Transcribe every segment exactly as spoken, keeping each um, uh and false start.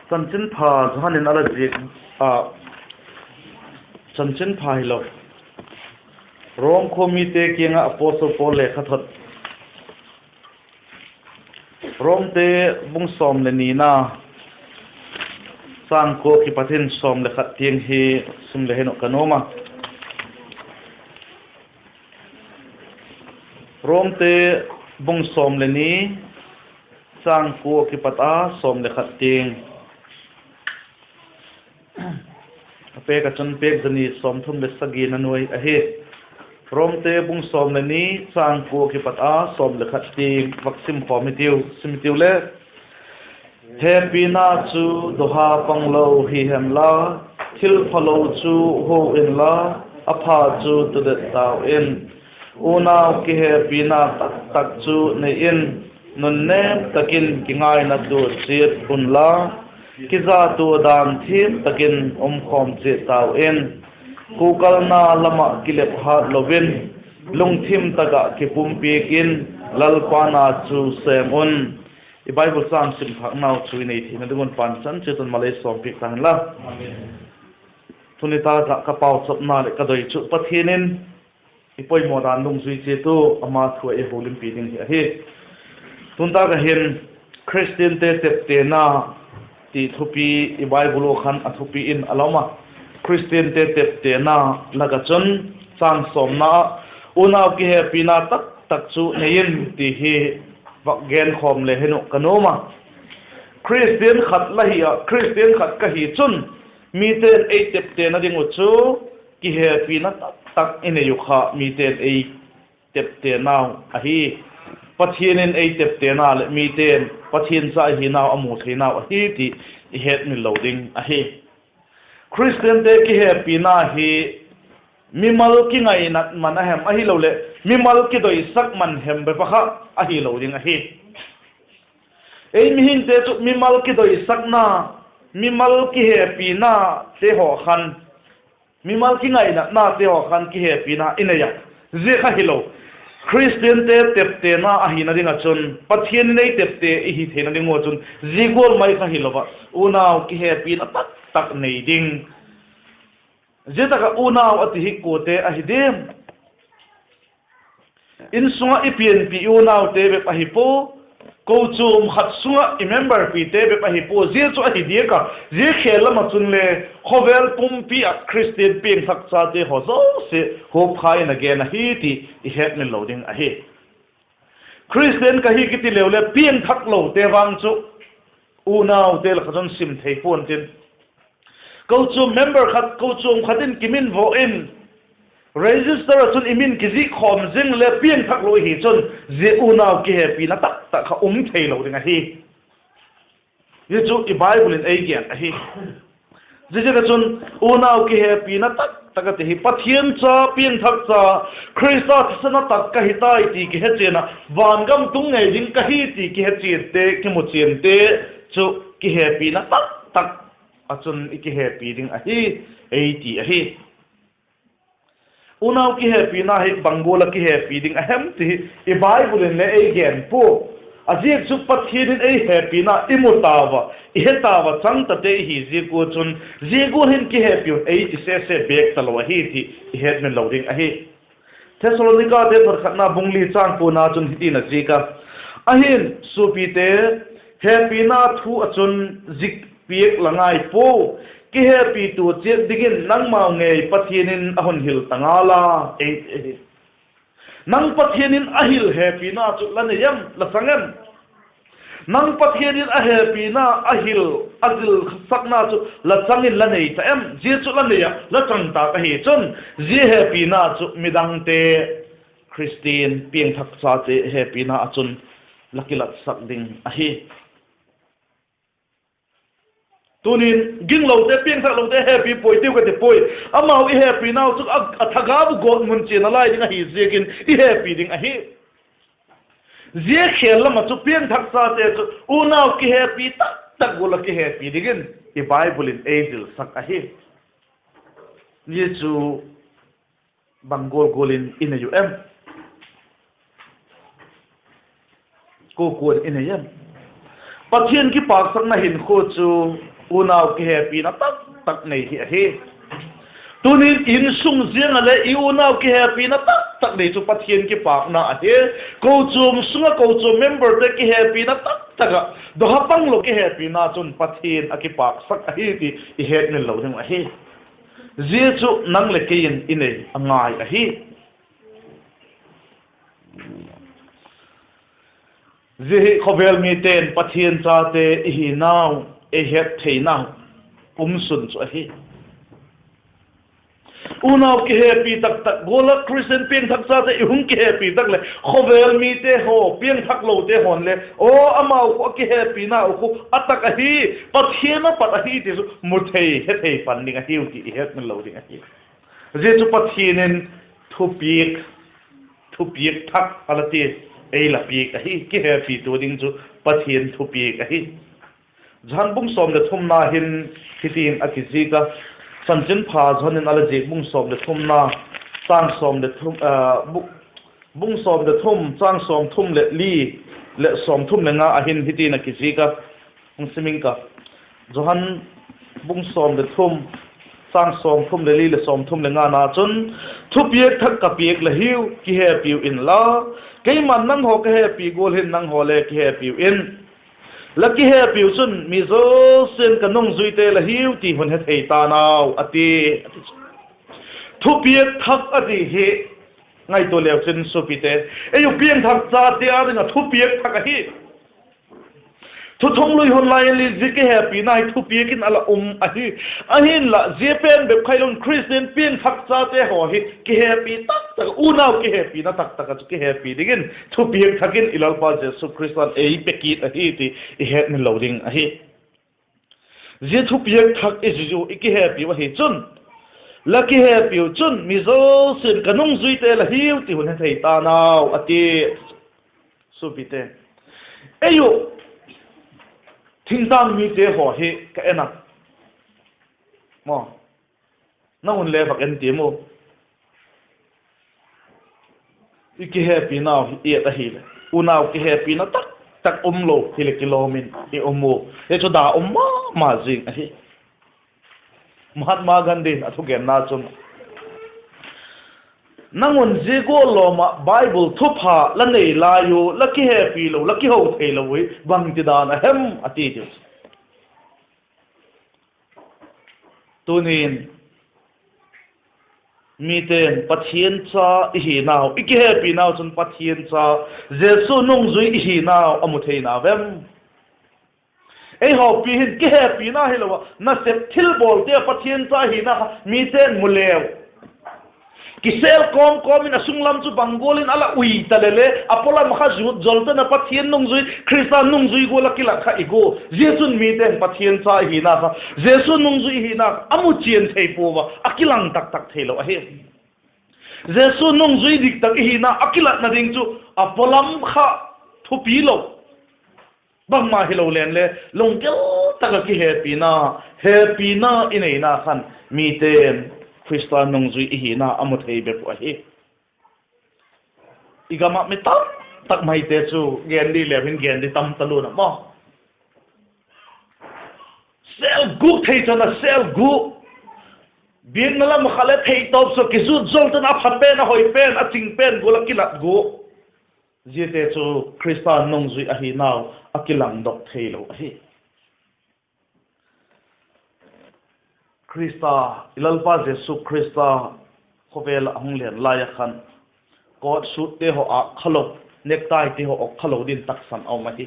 Chanchinpha Johan in a la ziak ah, Chanchinpha hilo, Rom khua mite kiang ah Apostle Paul lekhathot, Romte bung sawm leh nina, châng kua kipat in sawm leh khat tiang hi sim le hin uh ka nuam a. Romte bung sawm leh ni, châng kua kipat a sawm leh khat tiang. A pêk ah chun pêk za ni sawmthum leh sagi na nuai ahi. Romte bung sawm leh ni, châng kua kipat a sawm leh khat tiang vak sim khawm hitiu, sim hitiu le. Hepina chu dawha panglo hi henla, thilphalo chu hua inla, a pha chu tudet tau in. Unau kihepina taktak chu nei in, nunnêm tak in kingaina tua chiat unla, kizatua dan thiam tak in um khawm chiat tau in. Kukalna lam ah kilep hât lo in, lungthim tak ah kipumpiak in, Lalpa na chu sêm un. I Bible châng sim thâknau chu i nei theina ding un Pathian chan chiat un malei sawmpiak ta hen la. Tuni tak ah ka pauchapna leh ka doi chu Pathian in i poimaw dan dungzui chiat ua ama thu ah ei holimpi ding hi ahi. Tun tak ah hin Khristiante teptena ti thupi i Bible ah khan a thupi in a la um a. Khristiante teptena lak ah chun châng sawmna ah, unau kihepina taktak chu nei in ti hi vak genkhawm le hin uh ka nuam a. Khristian khat la hi ah, Khristian khat ka hi chun mite'n ei teptena ding uh chu kihepina taktak i nei uh kha mite'n ei teptenau ahi. Pathian in ei teptena leh mite'n Pathian cha i hinau a mu theinau ahi ti i hetmil lo ding ahi. Khristiante kihepina hi mimal kingainat man a hem ahiloleh mimal kidoisak man hem bep a kha ahilo ding ahi. Ei mihingte chu mimal kidoisakna, mimal kihepinate haw khan, mimal kingainatnate haw khan kihepina i nei a, zia kha hilo. Khristiante teptena ahina ding ah chun, Pathian in ei tepte i hi theina ding ua chun zia gual mai kha hilo ah, unau kihepina taktak nei ding. Zia tak ah unau a ti hi kuate ahi diam? Insung ah i pianpi unaute bep ahi pua, kochuam khat sung ah i memberpite bep ahi pua, zia chu ahi diak a, zia khel lam ah chun le khawvel pumpi ah Khristian piangthak chate haw zosia huap kha in a gen ahi ti i hetmil lo ding ahi. Khristian ka hi kiti leu le piangthak lote vang chu unaute lak ah chun sim thei pua'n tin, kochuam member khat, kochuam khat in kiminvo in, register ah chun i min kizik khawm zing le piangthak lo i hi chun, zia unau kihepina taktak kha um theilo ding ahi. Hi chu i Bible in ei gen ahi. Ziaziak ah chun unau kihepina taktak a ti hi Pathian cha, piangthak cha, Khrista thisan a tak ka hi tai ti kihechian ah, vangam tung ngei ding ka hi ti kihechiante, kimuchiante chu kihepina taktak ah chun i kihepi ding ahi, ei ti ahi. Unau kihepina hi bang gual ah kihepi ding a hem ti hi i Bible in le ei gen pua. A ziak chu Pathian in ei hepina i mu tau a, i he tau a, chang tate i hi ziak ua chun, zia gual hin kihepi un ei ti sese bêk talo ahi ti i hetmil lo ding ahi. Thessalonikate thot khatna bung li châng kuana chun hitin a ziak a: Ahi'n suapite, hepina thu ah chun zik piak la ngai pua, kihepi tua chiat dingin nangmau ngei Pathian in a hun hil ta ngal a, ei, ei. Nang Pathian in a hil hepina chu la nei em, la chang em? Nang Pathian in a hepina a hil, a zilsakna chu la chang in la nei ta em? Zia chu la nei ah la chang tâk ahi chun, zia hepina chu midangte, Khristian piangthak chate hepina ah chun la kilatsak ding ahi. Tunin ginglote, piangthaklote hepi puai tiu ka ti puai. Amau i hepinau chu a, a thagau gawtmun chiana lai ding ahi ziakin i hepi ding ahi. Zia khel lam ah chu piangthak chate chu unau kihepi taktak gual ah kihepi dingin i Bible in ei zilsak ahi. Zia chu bang gual gual in i nei u em? Kua kua'n i nei em? Pathian kipâksakna hinkhua chu Unau kihepina taktak nei hi ahi. Tunin insung ziang ah le i unau kihepina taktak nei chu Pathian kipâkna ahi. Kochuam sung ah kochuam memberte kihepina taktak ah dawha panglo kihepina chun Pathian a kipâksak ahi ti i hetmil lo ding uh ahi. Zia chu nang leh kei in i nei a ngai ahi. Zia hi khawvel mite'n Pathian chate i hinau ei hettheina um sun chu ahi. Unau kihepi taktak gual ah Khristian piangthak chate i hung kihepi tak leh khawvel mite haw, piangthaklote haw'n le, aw, amau khu a kihepina uh khu a tak ahi, Pathian a pat ahi ti chu mu thei, he thei pan ding ahiu ti i hetmil lo ding ahi. Zia chu Pathian in thupiak, thupiak thak a la ti, ei la piak ahi. Kihepitua ding chu Pathian thupiak ahi. Johan bung sawm leh thumna hin hitin a kizik a, Chanchinpha Johan in a la ziak bung sawm leh thumna, châng sawm leh thum, bung sawm leh thum, châng sawmthum leh li leh sawmthum leh nga a hin hitin a kizik a, hung sim ing ka. Johan bung sawm leh thum, châng sawmthum leh li leh sawmthum leh ngana chun, Thupiak thak ka piak la hiu, kihepiu inla, keima'n nanghaw ka hepi gual hin nanghaw le kihepiu in. La kihepiu chun mi zosia'n ka nungzuite la hiu ti hun hethei ta'n au, a ti. Thupiak thak a ti hi ngaitua leu chin suapite, ei u piangthak chate â ding ah thupiak thak ahi. Thuthung lui hun lai in le zia kihepina hi thupiak in a la um ahi. Ahinla zia pen bep khailo in Khristian piangthak chate haw hi kihepi taktak, unau kihepina taktak ah chu kihepi dingin thupiak thak in i Lalpa Jesu Khrista'n ei pe kit ahi ti i hetmil lo ding ahi. Zia thupiak thak i zui u, i kihepiu ahi chun, la kihepiu chun mi zosia'n ka nungzuite la hiu ti hun hethei ta'n au, a ti. Suapite, ei u thingtâng mite haw hi ka en a, maw, nang un le vak en tiam u. I kihepinau hi et ahileh, unau kihepina taktak umlo hileh kilawm in i um u. Hi chu da um ma ma zing ahi. Mahatma Gandhi in a thugenna chun, nang un zia gual lawm ah Bible thupha la nei lai u, la kihepi lo, la kiho theilo hi bangtidan a hem, a ti chu. Tunin mite'n Pathian cha i hinau, i kihepinau chun Pathian cha, Jesu nungzui i hinau a mu thei na vem? Ei hawpi hin kihepina hilo ah nasep thilbawlte ah Pathian cha hina kha mite'n mu leu, kisêl kawm kawm in a sunglam chu bang gual in a la ui ta le le, a pawlam kha zut zol ten a Pathian nungzui, Khrista nungzui gual a kilat kha i gua. Zia chun mite'n Pathian cha i hina kha, Jesu nungzui i hina kha a mu chian thei pua a, a kilang taktak theilo ahi. Jesu nungzui diktak i hina a kilatna ding chu a pawlam kha thupi lo, bangma hilo leng le lunggil tak ah kihepina, hepina i neina khan mite'n Khrista nungzui i hina a mu thei bep uh ahi. I gam ah mi tam tak maite chu gen di leu hin gen di tam talua na maw. Sêl guk thei chan a sêl guk, biakna lam ah kha le theitawp sua kizut zol ten a pha pen, a hoi pen, a ching pen gual ah kilat gua. Ziate chu Khrista nungzui ahinau a kilangdok theilo ahi. Khrista, i Lalpa Jesu Khrista khawvel ah a hung len lai ah khan, coat suitte haw âk khalo, necktiete haw ok khalo din taksan a um ahi.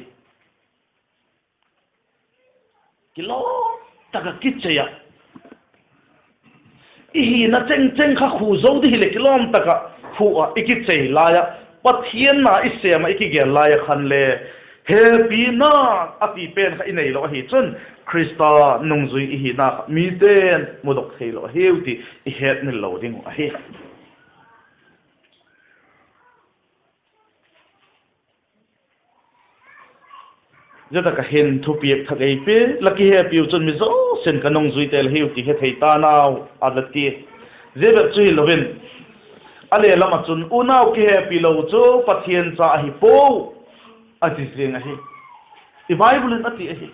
Kilawm tak ah kichei ah, i hina chengcheng kha khu zo di hileh kilawm tak ah khu ah i kichei lai ah, Pathian na i sêm ah i kigel lai ah khan le, hepina a ti pen kha i neilo ahi chun, Khrista nungzui i hina kha mite'n mudok theilo ahiu ti i hetmil lo ding uh ahi. Zia tak ah hin thupiak thak ei pia, la kihepiu chun mi zosia'n ka nungzuite la hiu ti hethei ta'n au, a la ti. Zia bep chu hilo in, a le lam ah chun unau kihepi lo chu Pathian cha ahi puau, a ti ziang ahi. I Bible in a ti ahi,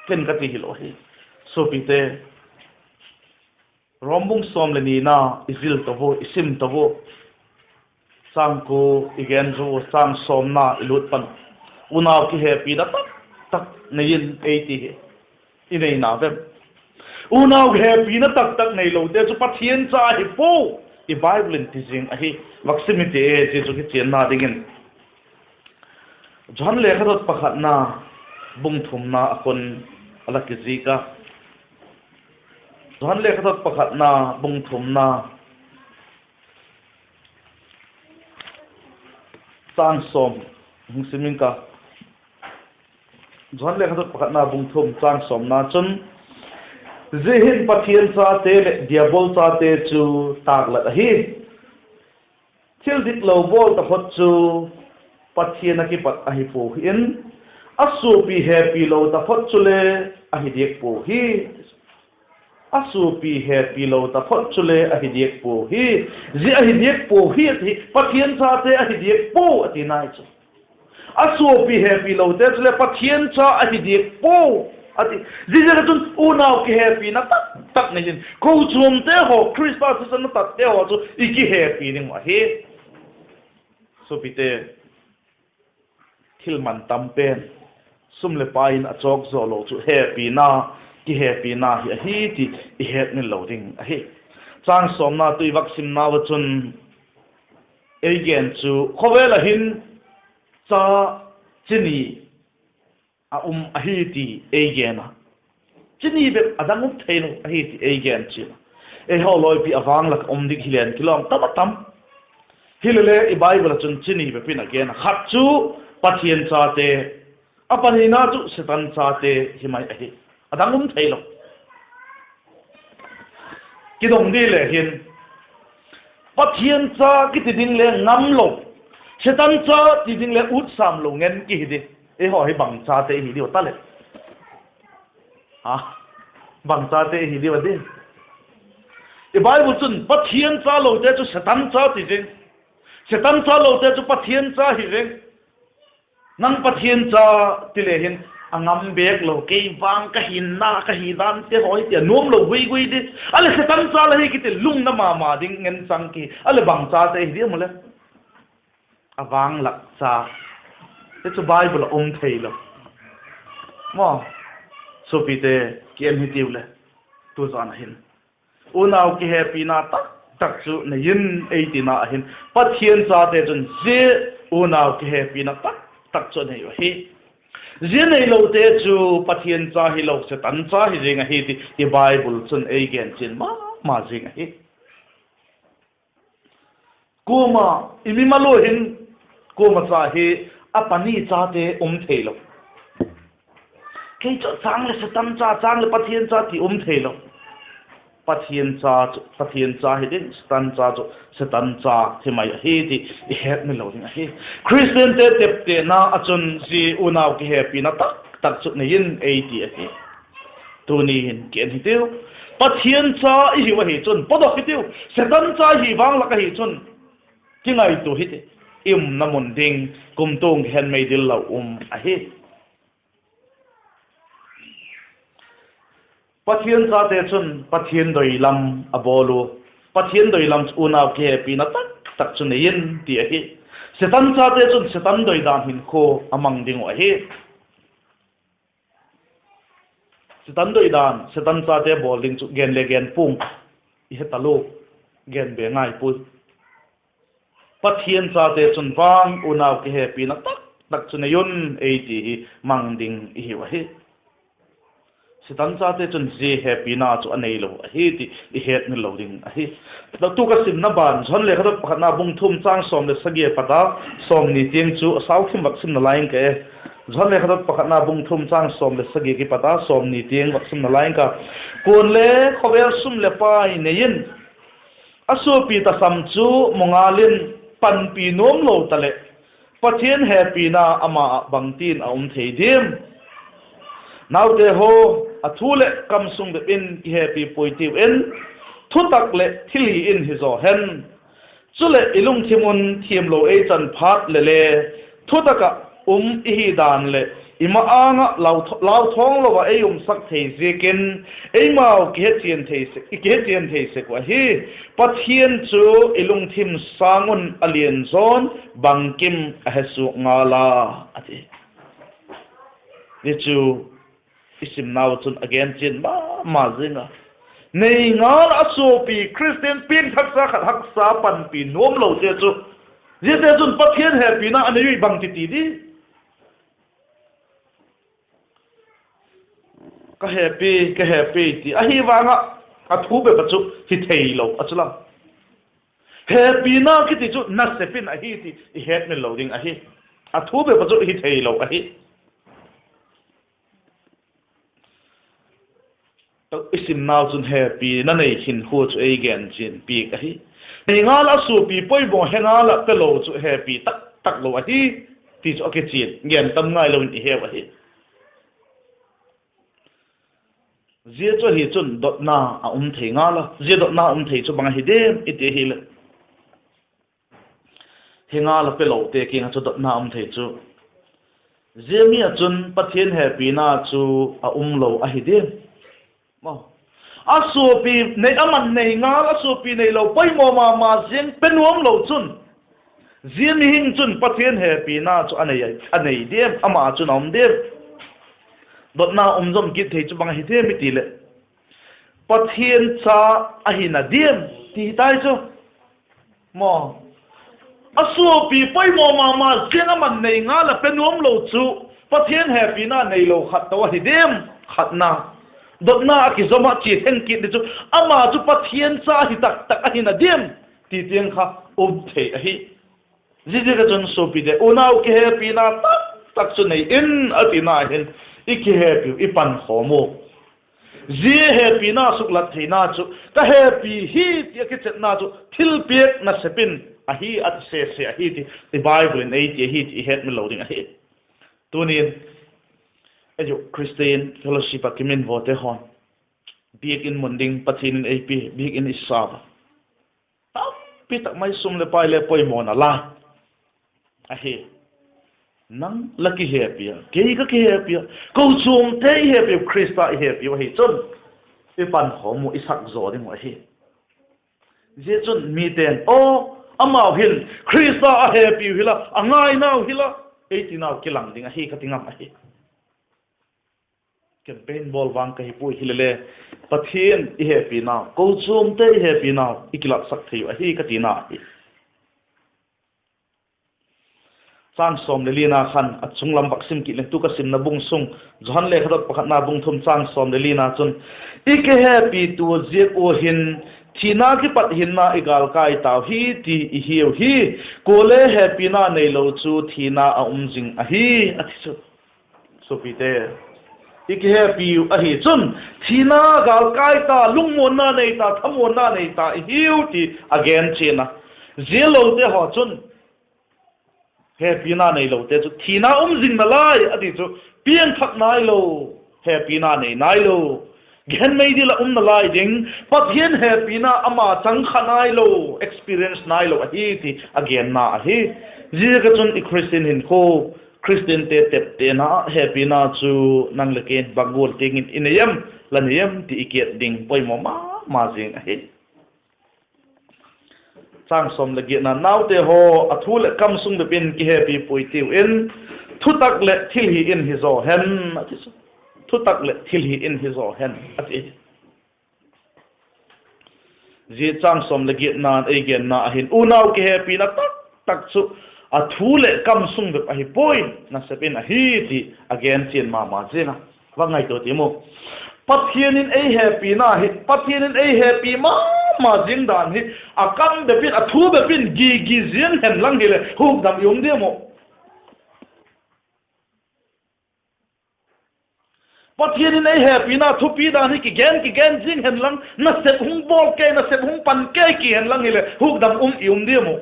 ken ka ti hilo ahi. Suapite, Rom bung sawm leh nina i zil ta ua, i sim ta ua, châng kua i gen zo ua, châng sawmna i lut pan, unau kihepina taktak nei in ei ti hi i neina vem? Unau hepina taktak neilote chu Pathian cha ahi pua, i Bible in ti zing ahi. Vak sim i ti e, zia chu kichianna dingin Johan lekhathot pakhatna bung thumna a khun a la kizik a. Johan lekhathot pakhatna bung thumna, châng sawm, hung sim ing ka. Johan lekhathot pakhatna bung thum châng sawmna chun, zia hin Pathian chate leh Diabol chate chu tâklat ahi. Thil diklo bawl taphot chu Pathian ah kipat ahi pua hi in, a suapi hepilo taphot chule ahi diak pua hi. A suapi hepilo taphot chule ahi diak pua hi. Zia ahi diak pua hi a ti hi, Pathian chate ahi diak pua a ti nai chu. A suapi hepilote chule Pathian cha ahi diak pua a ti. Ziaziak a chun unau kihepina taktak nei in, kochuamte haw, Khrista thisan a tatte haw chu i kihepi ding uh ahi. Suapite, thil man tam pen, sum leh pai in a chawk zaw lo chu hepina, kihepina hi ahi ti i hetmil lo ding ahi. Châng sawmna tu i vak simnau ah chun, ei gen chu khawvel ah hin cha, chini a um ahi ti ei gen a. Chini bep, a dang um theilo ahi ti ei gen chian a. Eihaw lawipi a vang lak ah um dik hi len kilawm tam a tam. Hilele i Bible ah chun chini bep in a gen a, khat chu Pathian chate, a panina chu Setan chate hi mai ahi. A dang um theilo. Kidong di le hin, Pathian cha kiti ding le ngam lo, Setan cha ti ding le ut sâm lo ngen kihi di. Eihaw hi bang chate i hi diu ta leh? A, bang chate i hi diu a di? I Bible chun Pathian cha lote chu Setan cha ti zing, Setan cha lote chu Pathian cha hi zing. Nang Pathian cha ti le hin, a ngam bêk lo, kei vang ka hinna, ka hi dante haw hi ti a nuam lo gui gui di. A leh Setan cha la hi kiti lungna ma ma ding ngen chang ki. A leh bang chate hi di maw le? A vang lak cha. Hi chu Bible ah um theilo. Maw, suapite, ki en hi tiu le, tu zan a hin unau kihepina taktak chu nei in ei tina a hin, Pathian chate chun zia unau kihepina taktak chu a nei uh ahi. Zia neilote chu Pathian cha hilo, Setan cha hi zing ahi ti i Bible chun ei gen chian ma ma zing ahi. Kuama, i mimal ua hin, kuama cha hi a pani chate um theilo. Kei chu chang leh Setan cha, chang leh Pathian cha ti um theilo. Pathian cha chu Pathian cha hi ding, Setan cha chu Setan cha hi mai ahi ti i hetmil lo ding ahi. Khristiante teptena ah chun zia unau kihepina taktak chu nei in ei ti ahi. Tuni hin ki en hi tiu. Pathian cha i hiu ahi chun pawtdok hi tiu. Setan cha i hi vang lak ahi chun kingaitua hi ti. I umna mun ding kumtuang kihen meidil lo um ahi. Pathian chate chun Pathian doi lam a bawl u. Pathian doi lam chu unau kihepina taktak chu nei in ti ahi. Setan chate chun Setan doi dan hinkhua a mang ding uh ahi. Setan doi dan, Setan chate bawl ding chu gen le gen pua'ng, i he talua, gen be ngai puai. Pathian chate chun vang unau kihepina taktak chu nei un ei ti hi mang ding i hiu ahi. Setan chate chun zia hepina chu a neilo ahi ti i hetmil lo ding ahi. Tu ka simna ban Johan lekhathot pakhatna bung thum châng sawm leh sagi a pat a sawmni tiang chu a sau thim vak simna lai ing ka e. Johan lekhathot pakhatna bung thum châng sawm leh sagi kipat a sawmni tiang vak simna lai ing ka. Kuale khawvel sum leh pai nei in a suapi tasam chu mu ngal in, panpi nuam lo taleh Pathian hepina ama ah bangtin a um thei diam? Naute haw, a thu leh kam sung bep in kihepi puai tiu in, thutak leh thilhi in hi zaw hen. Chuleh i lungthim un thiamlo ei chan phat leh le, thutak ah um i hi dan leh i ma-âng ah lau tha-, lau thawng lo ah ei umsak thei ziakin, eimau kihechian thei sek, i kihechian thei sek uh ahi. Pathian chu i lungthim sâng un a lian zaw'n bangkim a he suak ngal a, a ti. Zia chu i simnau chun a gen chian ma ma zing a. Nei ngal a suapi Khristian piangthaksa khat haksa panpi nuamlote chu, ziate chun Pathian hepina a nei ui bang ti ti di. Ka hepi, ka hepi ti ahi vang ah, a thu bep ah chu hi theilo a chu lam. Hepina kiti chu nasep in ahi ti i hetmil lo ding ahi. A thu bep ah chu hi theilo ahi. I simnau chun hepina nei hinkhua chu ei gen chian piak ahi. Nei ngal a suapi poimaw he ngal ah pelo chu hepi tak tak lo ahi, ti chu a kichian gen tam ngailo in i heu ahi. Zia chu ahi chun dotna a um thei ngal a. Zia dotna um thei chu bang ahi diam i ti ahileh, he ngal a pelote kiang ah chu dotna um thei chu, zia mi ah chun Pathian hepina chu a um lo ahi diam? A suapi nei, aman nei ngal a suapi neilo poimaw ma ma ziang pe nuam lo chun, zia mihing chun Pathian hepina chu a nei, a nei diam, ama chun a um diam? Dotna um zom kit thei chu bang ahi diam i ti leh, Pathian cha ahina diam ti tai chu. Maw, a suapi poimaw ma ma ziang, aman nei ngal a pe nuam lo chu Pathian hepina neilo khat tawh ahi diam? Khatna, dotna a kizom ah chia theng kit di chu, ama chu Pathian cha ahi tak tak ahina diam ti tiang kha um thei ahi. Ziaziak a chun suapite, unau kihepina tak tak chu nei in a tina hin, i kihepiu i pankhawm u. Zia hepina suklat theina chu, ka hepi hi ti a kichetna chu thilpiak nasep in ahi, a ti sese ahi ti i Bible in ei ti ahi ti i hetmil lo ding ahi. Tuni'n ei Christian Fellowship ah kiminvote haw'n, Biakin mun ding Pathian in ei pia, Biakin i sa a, tampi tak mai sum leh pai le poimawna lai ahi. Nang la kihepi a, kei ka kihepi a, kochuamte i hepiu, Khrista i hepiu ahi chun, i pankhawm uh, i sak zaw ding uh ahi. Zia chun mite'n, aw, amau hin Khrista a hepiu hi la, a ngainau hi la, ei tinau kilang ding ahi ka ti ngam ahi. Campaign bawl vang ka hi puai, hilele Pathian i hepinau, kochuamte i hepinau i kilatsak thei uh ahi ka tina ahi. Châng sawm leh lina khan a chung lam vak sim kit leng, tu ka simna bung sung, Johan lekhathot pakhatna bung thum châng sawm leh lina chun, i kihepitua ziak ua hin thina kipat hinna i gâlkai tau hi ti i hiu hi. Kuale hepina neilo chu thina a um zing ahi, a ti chu. Suapite, i kihepiu ahi chun thina gâlkai ta, lungmuanna nei ta, thamuanna nei ta i hiu ti a gen chian a. Zia lote haw chun, hepina neilote chu thina um zing nalai a ti chu, piangthak nailo, hepina nei nailo, gehen mei dil ah um nalai ding, Pathian hepina ama chang kha nailo, experience nailo ahi ti a genna ahi. Ziaziak a chun i Christian hinkhua, Christiante teptena ah hepina chu nang leh kei'n bang gual tiang in i nei em, la nei em ti i kiet ding poimaw ma ma zing ahi. Châng sawm leh giatna, naute haw, a thu leh kam sung bep in kihepi puai tiu in, thutak leh thilhi in hi zaw hen, a ti chu. Thutak leh thilhi in hi zaw hen, a ti. Zia châng sawm leh giatna'n ei genna ahin, unau kihepina tak tak chu a thu leh kam sung bep ahi puai, nasep in ahi ti a gen chian ma ma zing a. Va ngaitua ti mu. Pathian in ei hepina hi, Pathian in ei hepi ma ma zing dan hi, a kam bep in, a thu bep in gi gi ziang hen lang hileh hukdam i um diam uh? Pathian in ei hepina thupi dan hi kigen kigen zing hen lang, nasep hung bawl kei, nasep hung pan kei ki hen lang hileh hukdam um i um diam uh?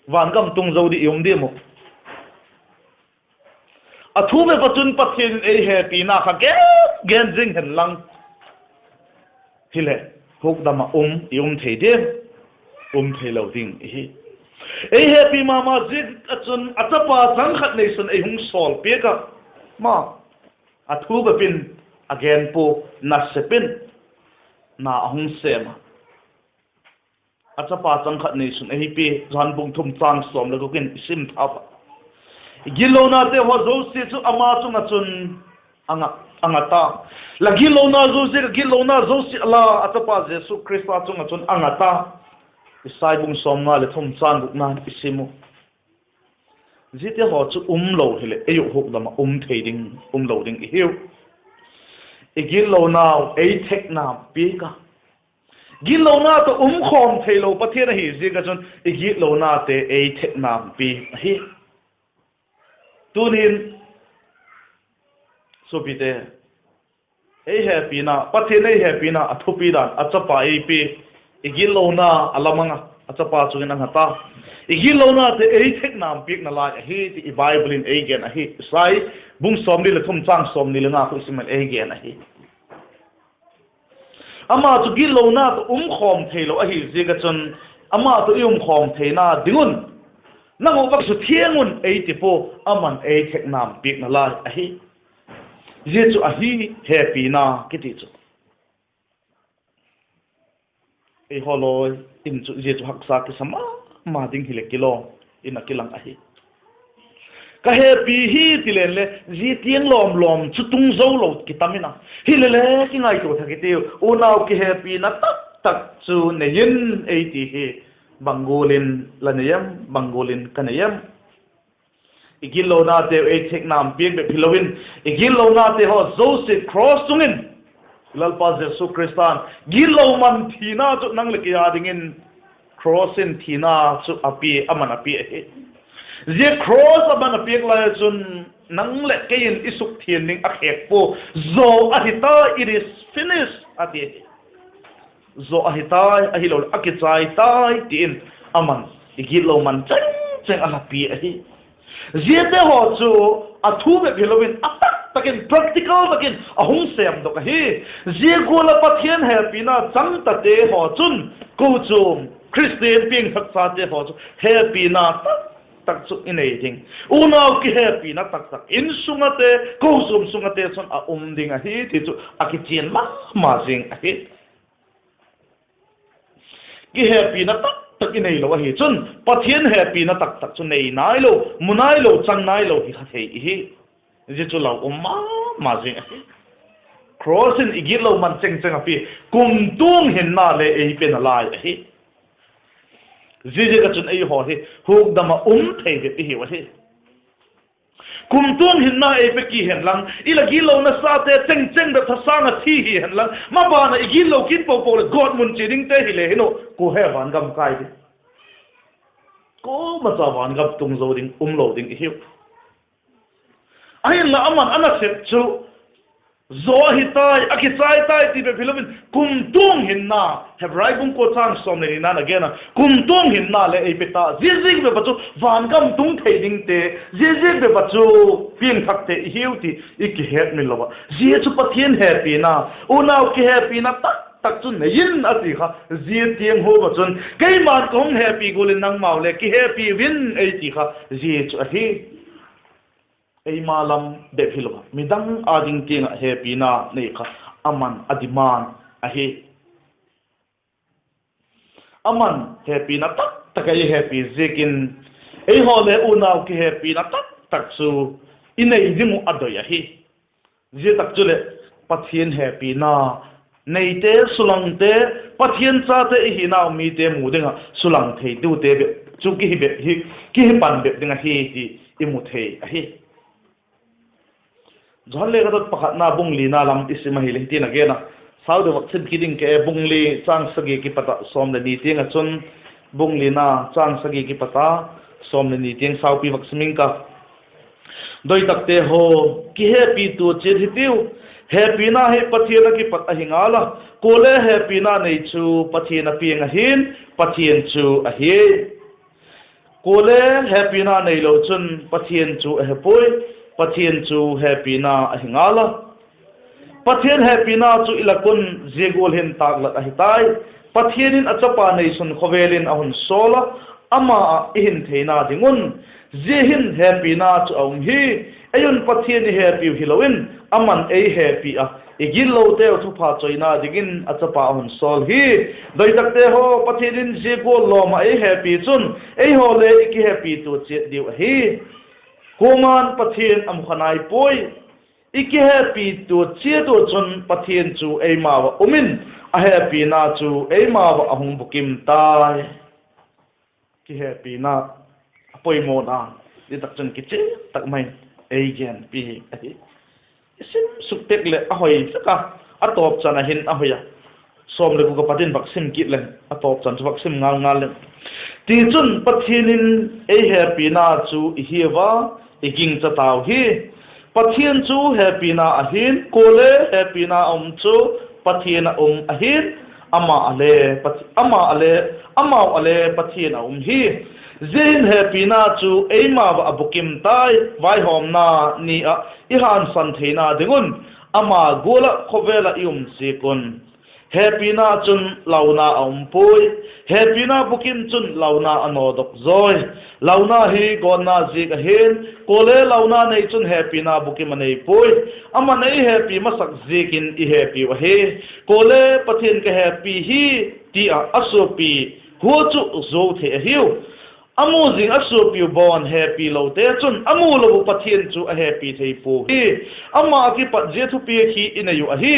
Vangam tung zo di i um diam uh? A thu bep ah chun Pathian in ei hepina kha gen gen zing hen lang hileh hukdam ah um i um thei diam? Um theilo ding ihi. Ei hepi ma ma ziak ah chun a chapa chang khat neisan ei hung sawl piak ah, ma, a thu bep in a gen pua, nasep in na a hung sêm a, a chapa chang khat neisun ei pia, Johan bung thum châng sawm leh guk in i sim tha a. I gitlonate haw zosia chu ama chung ah chun a nga, a nga ta. La gitlona zosia, ka gitlona zosia la a chapa Jesu Khrista chung ah chun a nga ta. Isai bung sawmnga leh thum châng gukna'n i sim u. Ziate haw chu um lo hileh ei uh hukdam ah um thei ding, um lo ding i hiu. I gitlonau ei theknam piak a, gitlona tawh um khawm theilo Pathian ahi ziak ah chun i gitlonate ei theknam piak ahi. Tuni'n suapite, ei hepina, Pathian ei hepina a thupi dan, a chapa ei pia, i gitlona a la mang a, a chapa chung in a nga ta. I gitlonate ei theknam piakna lai ahi ti i Bible in ei gen ahi. Isai bung sawmli leh thum châng sawmni leh nga khu i sim leh ei gen ahi. Ama chu gitlona tawh um khawm theilo ahi ziak ah chun, ama tawh i um khawm theina ding un, nang uh va kisuthiang un ei ti pua, aman ei theknam piakna lai ahi. Zia chu ahi hepina kiti chu. Eihaw lawi in chu zia chu haksa kisa ma ma ding hileh kilawm in a kilang ahi. Ka hepi hi ti leng le, zia tiang lawm lawm chu tung zo lo kitam in a. Hilele kingaitua thak i tiu, unau kihepina tak tak chu nei in ei ti hi. Bang gual in la nei em, bang gual in ka nei em? I gitlonateu ei theknam piak bep hilo in, i gitlonate haw zosia cross chung in Lalpa Jesu Khrista'n gitlo man thina chu nang leh kei â dingin cross in thina chu a pia, aman a pia ahi. Zia cross aman a piak lai ah chun nang leh kei in i sukthiang ding a khêk pua. Zaw ahi tai, it is finished, a ti ahi. Zaw ahi tai, ahiloleh a kichai tai ti in, aman i gitlo man chengcheng a la pia ahi. Ziate haw chu a thu bep hilo in a tak tak in practical tak in a hung sêmdok ahi. Zia gual ah Pathian hepina chang tate haw chun, kochuam Khristian piangthakchate haw chu hepina tak tak chu i nei ding. Unau kihepina tak tak, insung ate, kochuam sung ate chun a um ding ahi ti chu a kichian ma ma zing ahi. Kihepina tak tak i neilo ahi chun Pathian hepina tak tak chu nei nailo, mu nailo, chang nailo hi kha thei i hi. Zia chu lau um ma ma zing ahi. Cross in i gitlo man chengcheng a pia, kumtuang hinna le ei pe nalai ahi. Ziaziak ah chun eihaw hi hukdam ah um thei bep i hiu ahi. Kumtuang hinna ei pe ki hen lang, i la gitlona sate chengcheng bep thasâng ah thi hi hen lang, maban ah i gitlo kit po po leh gawtmun chia dingte hile hin uh, kua he vangam kai ding? Kuama cha vangam tung zo ding um lo ding i hiu. Ahinla aman a nasep chu zaw ahi tai, a kichai tai ti bep hilo in, kumtuang hinna, Hebrai bung kua châng sawm leh nina'n a gen a, kumtuang hinna le ei pe ta. Ziaziak bep ah chu vangam tung thei dingte, ziaziak bep ah chu piangthakte i hiu ti i kihetmil lo ah, zia chu Pathian hepina, unau kihepina tak tak chu nei in a ti kha. Zia tiang hua ah chun keima'n ka hung hepi gual in nangmau le kihepi un ei ti kha, zia chu ahi. Eima lam bep hilo a, midang â ding tiang ah hepina nei kha aman a demand ahi. Aman hepina tak tak a ei hepi ziakin, eihaw le unau kihepina tak tak chu i nei ding uh a doi ahi. Zia tak chuleh Pathian hepina neite, sulangte, Pathian chate i hinau mite mu ding ah sulang theitute bep chu kihi bep hi, kihi pan bep ding ahi ti i mu thei ahi. Johan lekhathot pakhatna bung lina lam i sim ahileh hitin a gen a, sau deu vak sim kit ing ka e, bung li châng sagi kipat ah sawm leh ni tiang ah chun, bung lina châng sagi kipat a sawm leh ni tiang saupi vak sim ing ka. Doitakte haw, kihepitua chiat hitiu. Hepina hi Pathian ah kipat ahi ngal a, kuale hepina nei chu Pathian a piang ahi'n, Pathian chu ahi. Kuale hepina neilo chun Pathian chu a he puai, Pathian chu hepina ahi ngal a. Pathian hepina chu i lak un zia gual hin tâklat ahi tai: Pathian in a Chapa neisun khawvel in a hun sawl a, ama ah i hin theina ding un. Zia hin hepina chu a um hi. Ei un Pathian i hepiu hilo in, aman ei hepi a, i gitloteu thupha choina dingin a chapa a hun sawl hi. Doitakte haw, Pathian in zia gual lawm ah ei hepi chun, eihaw le i kihepi tua chiat diu ahi. Kuama'n Pathian a mu kha nai puai. I kihepi tua chiat uh chun Pathian chu eimau ah um in, a hepina chu eimau ah a hung bukim tai. Kihepina a poimawna, zia tak chun kichian tak mai ei genpi ahi. I sim suk tek leh a hoi tak a, a tawpchan a hin a hoi a. Sawm leh guk a pat in vak sim kit leng, a tawpchan chu vak sim ngal ngal leng. Tichun, Pathian in ei hepina chu i hiau a, i gingcha tau hi. Pathian chu hepina ahi'n, kuale hepina a um chu Pathian a um ahi'n, ama a le, Path-, ama a le, amau a le Pathian a um hi. Zia hin hepina chu eimau ah a bukim tai, vaihawmna ni ah i hangsan theina ding un, ama gual ah khawvel ah i um ziak un. Hepina chun launa a um puai. Hepina bukim chun launa a nawdok zawi. Launa hi gawtna ziak ahi'n, kuale launa nei chun hepina bukim a nei puai. Aman ei hepi masak ziakin i hepiu ahi. Kuale Pathian ka hepi hi, ti ah a suapi hua chu zuau thei ahiu. A mu zing a suapiu bawn hepilote chun a mu lo uh Pathian chu a hepi thei pua hi. Ama a kipat zia thupiak hi i nei uh ahi.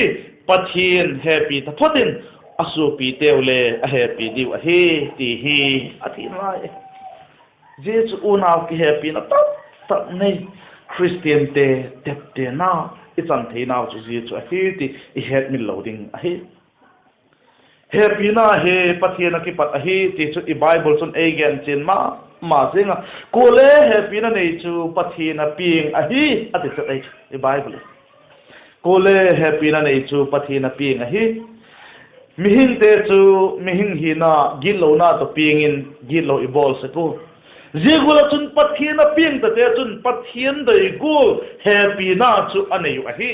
Pathian hepi taphot in a suapiteu le a hepi diu ahi, ti hi a ti nalai. Zia chu unau kihepina taktak nei, Khristiante teptena i chan theinau chu zia chu ahi ti i hetmil lo ding ahi. Hepina hi Pathian a kipat ahi ti chu i Bible chun ei gen chian ma ma zing a. Kuale hepina nei chu Pathian a piang ahi, a ti chu ei chu i Bible in. Kuale hepina nei chu Pathian a piang ahi. Mihingte chu mihing hina gitlona tawh piang in gitlo i bawl sek u. Zia gual ah chun Pathian a piang tate chun Pathian doi gual hepina chu a nei uh ahi.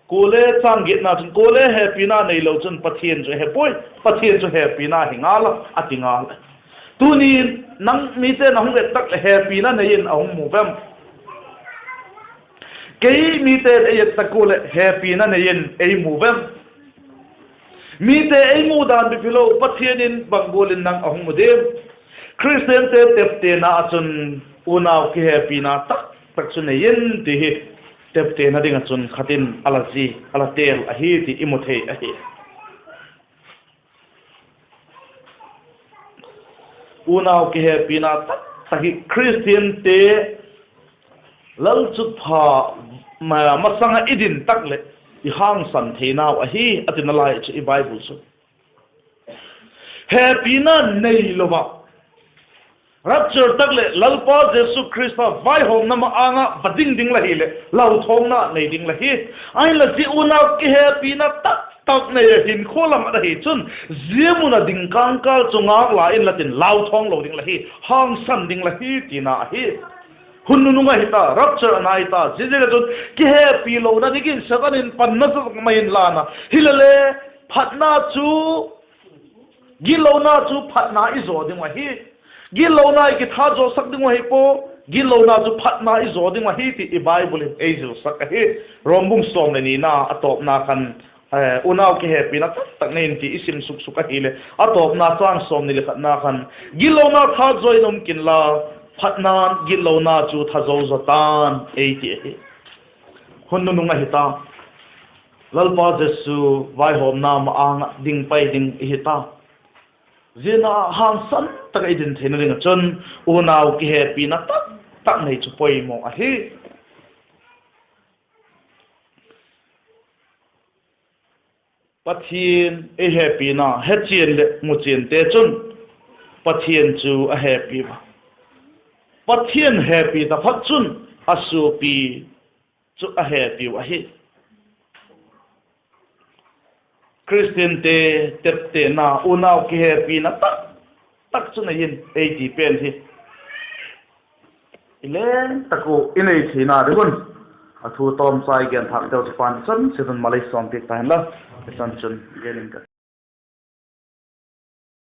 Kuale chang giatna chun kuale hepina neilo chun Pathian chu he puai, Pathian chu hepina hi ngal a, a ti ngal. Tuni'n nang mite'n a hung et tak leh hepina nei in a hung mu vem? Kei mite'n ei et tak ua leh hepina nei in ei mu vem? Mite ei mu dan bep hilo, Pathian in bang gual in nang a hung mu diam? Khristiante teptena ah chun unau kihepina taktak chu nei in ti hi teptena ding ah chun khat in a la zi, a la têl ahi ti i mu thei ahi. Unau kihepina taktak hi Khristiante lalchutpha ma-, masang ah i din tak leh i hangsan theinau ahi, a ti nalai chu i Bible chu. Hepina neilo ah rapture tak leh Lalpa Jesu Khrista vaihawmna ma-âng ah va ding ding la hileh lauthawngna nei ding la hi. Ahinla zia unau kihepina taktak nei a hinkhua lam ah ahi chun, zia mun a ding kângkâl chu ngâk la inla tin lauthawng lo ding la hi, hangsan ding la hi tina ahi. Hun nunung ahi ta, rapture a nai ta, ziaziak ah chun kihepi lona dingin Satan in panna zak mai in lan a, hilele phatna chu, gitlona chu phatna i zaw ding uh ahi. Gitlona i kithat zawsak ding uh ahi pua, gitlona chu phatna i zaw ding uh ahi ti i Bible in ei zilsak ahi. Rom bung sawm leh nina a tawpna khan, eh, unau kihepina taktak nei in ti i sim suksuk ahileh, a tawpna chang sawmni leh khatna khan, gitlona that zaw in um kinla, phatna'n gitlona chu tha zo zaw ta'n, ei ti ahi. Hun nunung ahi ta. Lalpa Jesu vaihawmna ma-âng ah ding pai ding i hi ta. Zia na hangsan tak ah i din theina ding ah chun unau kihepina taktak nei chu poimaw ahi. Pathian ei hepina hechian leh muchiante chun Pathian chu a hepi ua. Pathian hepi taphot chun a suapi chu a hepiu ahi. Khristiante teptena unau kihepina taktak chu nei in ei ti pen hi i leng tak ua i nei theina ding un a thu tawmchai genthâkteu chu Pa'n i chan chiat un malei sawmpiak ta hen la, i chan chun gen ing ka